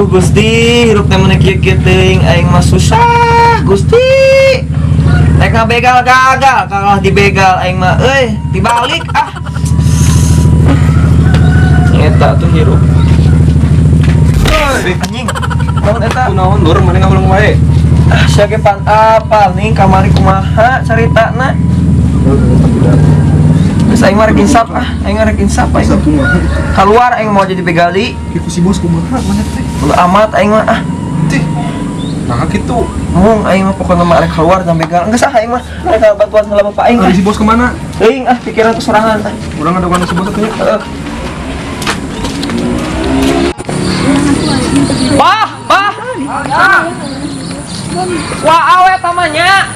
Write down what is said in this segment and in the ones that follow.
Aduh Gusti, hirup teh mun kieu-kieu teuing aing mah susah, Gusti. Rek ngabegal gagal, kalah dibegal aing mah euy, dibalik ah. Eta tuh hirup. Anjing. Naon eta? Kunaon lur maneh ngawulang wae. Ah, sia ge pan apal nih kamari kumaha caritana. Geus aing mah rek insap ah, aing mah rek insap aing. Keluar aing mau jadi begali. Kieu si bos kumaha maneh teh? Bodo amat aing mah ah. Tih. Nah kitu. Mung aing mah pokokna mah rek keluar dan begal. Geus ah aing mah rek bantuan heula bapak aing. Ari si bos kemana? Teuing ah pikiran tuh sorangan ah. Urang ada si bos atuh nya. Heeh. Bah, bah. Wah, awe tamanya.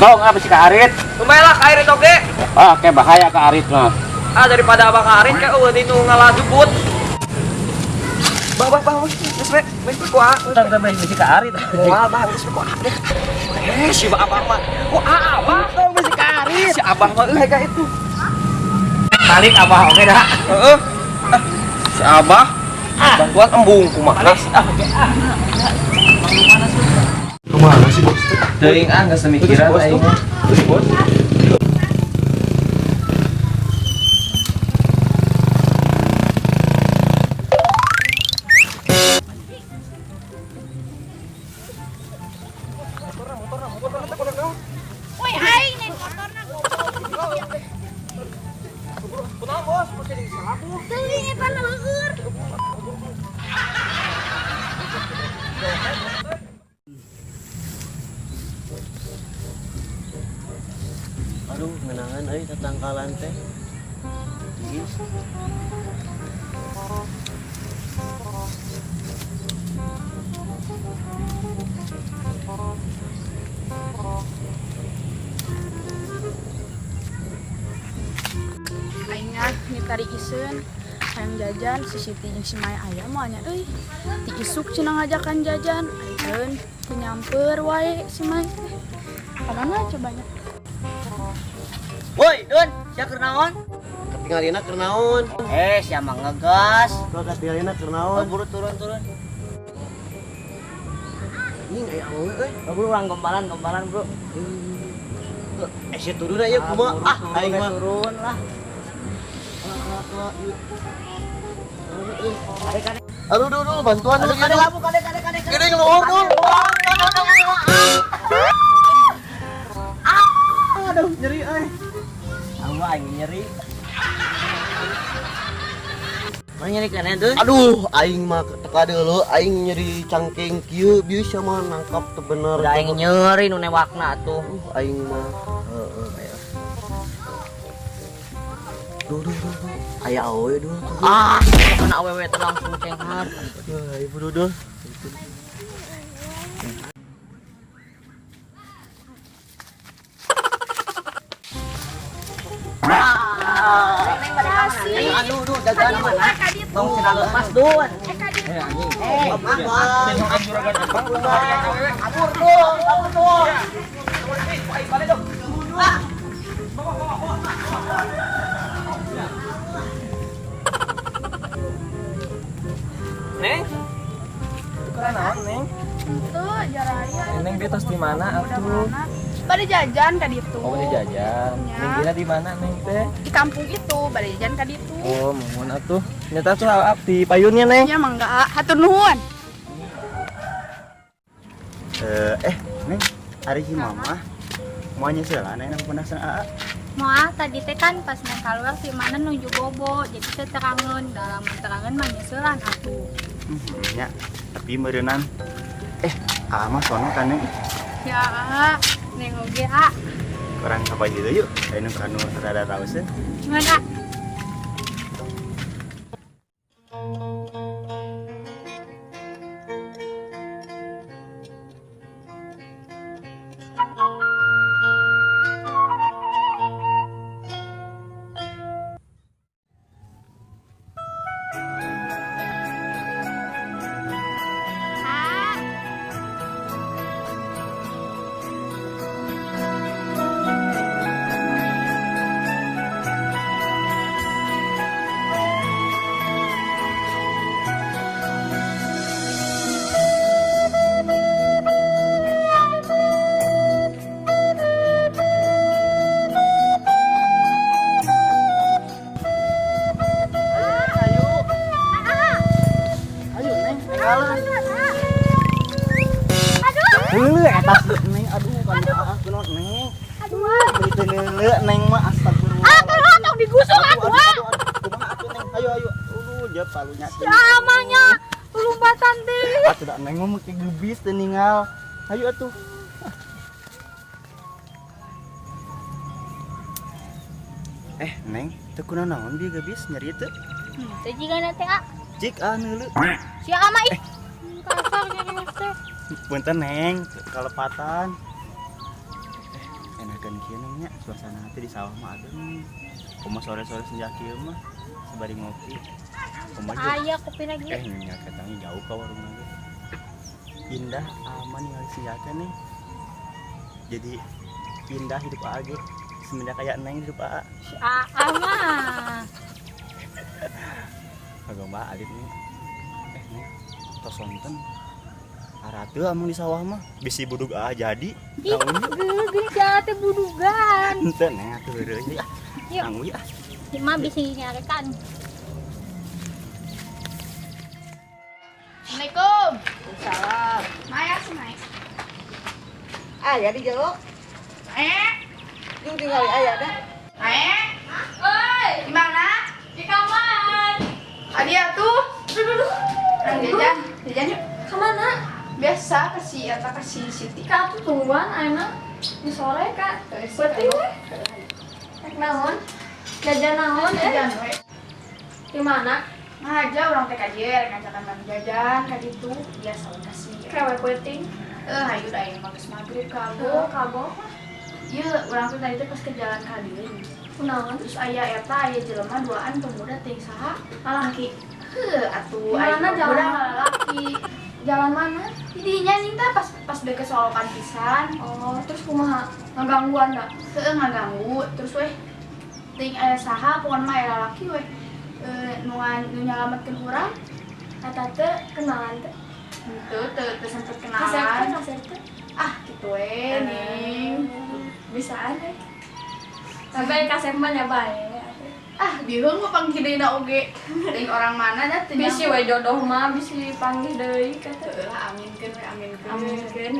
Tong apa sih ka arit? Lumayan lah ka arit oge. Ah, kayak bahaya ka arit mah. Ah, daripada abah ka arit kayak eueuh dinu ngalajuput. Bah, bah, bah, geus we, geus we ku ah. Tong tong bisi ka arit. Moal bah, geus we ku ah. Eh, si abah mah. Ku ah abah. Tong bisi ka arit. Si abah mah euy ka itu. Balik abah oge dah. Heeh. Ah, si abah. Bantuan embung kumaha. Ah, oke ah. Kemana si bos teh? Teuing ah geus mikiran aing. Itu si bos. Woi aing naik motorna goblok. Kunaon bos, make jadi sabu. Teuing eta leueur. Aduh, ngenangan euy tatangkalan teh. Geus. Aing ah ngitari iseun hayang jajan si Siti jeung si Maya aya moal nya euy. Ti isuk cenah ngajakan jajan, ayeun teu nyamper wae si Maya teh. Ka mana cobanya? Woi, Dun, sia keur naon? Katingalina keur naon? Eh, sia mah ngegas. Kalau katingalina keur naon? Oh, buru turun-turun. Anjing aya awewe euy. Oh, buru urang gombalan, gombalan, Bro. Eh, sia turun aya kumaha? Ah, aing mah. Turun lah. Aduh, duh, duh, bantuan dulu. Kade labu, kade kade kade. Gede ngeluhur, dul. Aduh, nyeri euy. Aduh, aing nyeri. Mana nyeri kana tuh? Aduh, aing mah teka deuleu, aing nyeri cangkeng kieu bisa mah nangkap teu bener. Udah aing nyeri nu newakna atuh. Aing mah heeh aya. Duh, duh, duh, duh. Aya awewe duh. Ah, kana awewe teh langsung cenghat. Aduh, ibu duh. Aduh, duh, jajan mana? Tong cenah lepas, Dun. Eh Eh, anjing. Eh, kabur dong, kabur dong. Neng. Itu keren naon, Neng? Tuh jaraya. Neng dia tos di mana atuh? Bade jajan ka ditu. Oh, bade jajan. Ya. Neng Gina di mana Neng teh? Di kampung itu bade jajan ka ditu. Oh, mohon atuh. Nyata tuh ap di payunnya, Neng. Ya mangga, hatur nuhun. Neng, ari si mama mau nyeuselan aya penasaran aa. Moal tadi teh kan pas neng keluar si mana nuju bobo, jadi teh terangeun, dalam terangeun mah nyeuselan atuh. Nya, tapi meureunnan aa mah sono kan Neng. Ya, aa, neng oge a. Kurang apa gitu yuk, aya nu kanu rada raoseun. Ngan a. neng mah astagfirullah. Ah, kalau tong digusung atuh ah. Kumaha atuh neng? Ayo ayo. Uluh, palunya. Amangnya lompatan teh. Atuh da neng mah make gebis teu ningal. Ayo atuh. Neng, teu kunanaon bieu gebis nyeri teu? Teu jigana teh ah. Cik ah neuleu. Sia ama ih. Kasar nyeri teh. Punten neng, kalepatan. Enakan kieu neng nya, suasana teh di sawah mah adem. Kumaha sore-sore senja kieu mah sabari ngopi. Kumaha aya kopi lagi. Nya katanya jauh ka warung ge. Indah aman ningali senja teh neng. Jadi indah hidup aa ge. Semenjak kayak neng hidup aa. Si aa mah. Kagak mah alit nih. Neng, tos sonten. Aratu amang di sawah mah bisi budug aa jadi. Ih, geuh si aa teh budugan. Henteu neng atuh heureuy ah. Nangui ah. Si mah bisi nyarekan. Assalamualaikum. Waalaikumsalam. Maya si Mai. Aya di jero. Jeung tinggal aya dah. Oi, di mana? Di kamar. Adi atuh. Duh. Jajan, jajan yuk. Kemana? Biasa kasih atau kasih Siti. Kak tuh tungguan ayeuna di sore kak. Berarti we. Rek naon? Jajan naon Jajan we. Di mana? Nah aja orang TKJ rek ngajakan bang jajan ka ditu biasa we kasih. Kewe peuting. Hayu da ayeuna mah geus magrib kagok. Kagok. Ieu urang tuh tadi teh pas ke jalan ka dieu. Kunaon? Terus aya eta aya jelema duaan pemuda teh saha? Lalaki. Heuh atuh Mana aya jalan? pemuda lalaki. Jalan mana? Didinya ning tah pas beke solokan pisan. Oh, terus kumaha? Ngagangguan da? Heuh ngaganggu terus weh ting aya saha pokona mah aya lalaki weh. Nu nyalametkeun urang. Eta teh kenalan teh. Henteu teu sempet kenalan. Kasep teh. Ah kitu we ning. Bisaan eh. Sampai kasep mah nya bae. Ah bihung mah panggideuna oge. Ting orang mana dah teu Bisi we jodoh mah bisi panggih deui kata. Heuh lah aminkeun we aminkeun. Aminkeun.